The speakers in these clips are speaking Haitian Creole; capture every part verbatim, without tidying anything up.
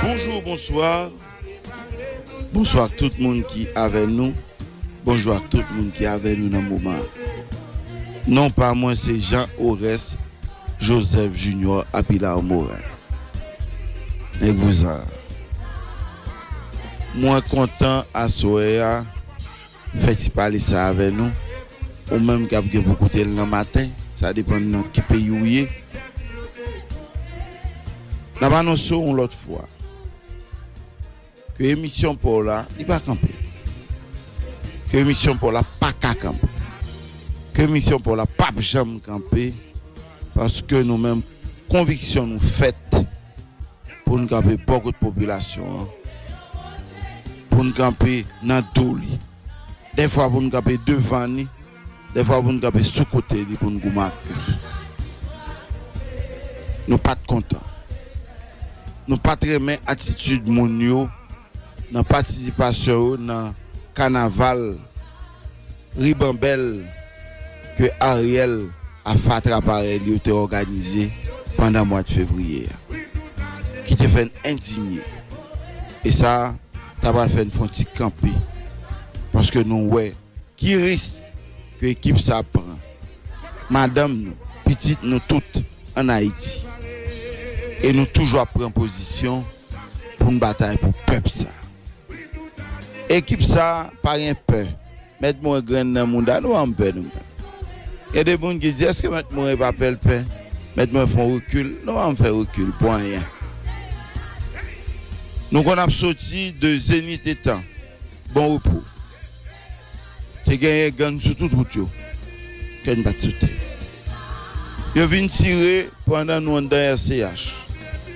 Bonjou, bonswa. Bonswa ak tout moun ki avè nou. Bonjou ak tout moun ki avè nou nan moman an. Non pa mwen se Jean Oreste Joseph Junior Apilar Morin. Nèg vouzan. Mwen kontan aswè a fè ti pale sa avè nou. Ou menm k ap gen pou koute l nan maten, sa depann nan ki peyi ou ye. N ap anonse w yon lòt fwa ke emisyon pa w la, li pa kanpe. Ke emisyon pa w la pa ka kanpe. Ke emisyon pa w la p ap janm kanpe, paske nou menm, konviksyon nou fèt pou n kanpe bò kot popilasyon an, pou n kanpe nan do li, dèfwa pou n kanpe devan li, dèfwa pou n kanpe sou kote li pou n goumen ak li. Nou pa t kontan. Nou pa t renmen atitid moun yo nan patisipasyon yo nan kanaval ribanbèl ke Ariel a fatra parèy li yo te òganize pandan mwa fevriye a, ki te fè n endinye. E sa, ta pral fè n fè yon ti kanpe, paske nou wè ki risk ke ekip sa ap pran. Madanm nou, pitit nou tout ann Ayiti. E nou toujou ap pran pozisyon pou n batay pou pèp sa. Ekip sa pa gen pè. Mèt Moren grenn nan mouda, nou pa janm pè nou menm. Gen de moun ki di, èske Mèt Moren pa pè l pè? Mèt Moren fè yon rekil, nou pa janm fè rekil pou anyen. Nou konn ap soti de Zenith Etan, Bon Repo. Te genyen gang sou tout wout yo. Kè n pa t sote. Yo vin tire pandan nou anndan R C H.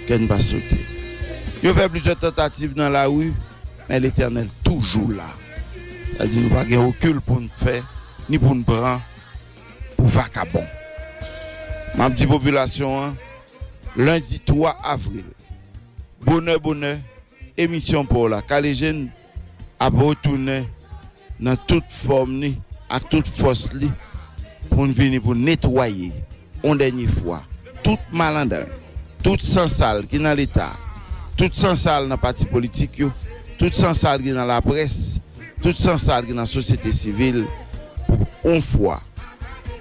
Kè n pa sote. Yo fè plizyè tantativ nan lari, men Letènèl toujou la. Sa di nou pa gen rekil pou n fè, ni pou n pran pou vakabon. M ap di popilasyon an, lendi twa avril, bonè bonè, emisyon pa w la, Kale Je n ap retounen nan tout fòm li ak tout fòs li pou n vini pou netwaye yon dènye fwa tout malandren, tout sansal ki nan Leta, tout sansal nan pati politik yo, tout sansal ki nan laprès, tout sansal ki nan sosyete sivil, pou yon fwa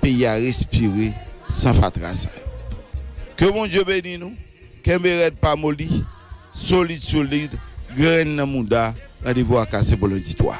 peyi a respire san fatra sa yo. Ke Bondye beni nou, kenbe rèd pa moli, solid solid, grenn nan mouda, randevou a kase pou lendi twa.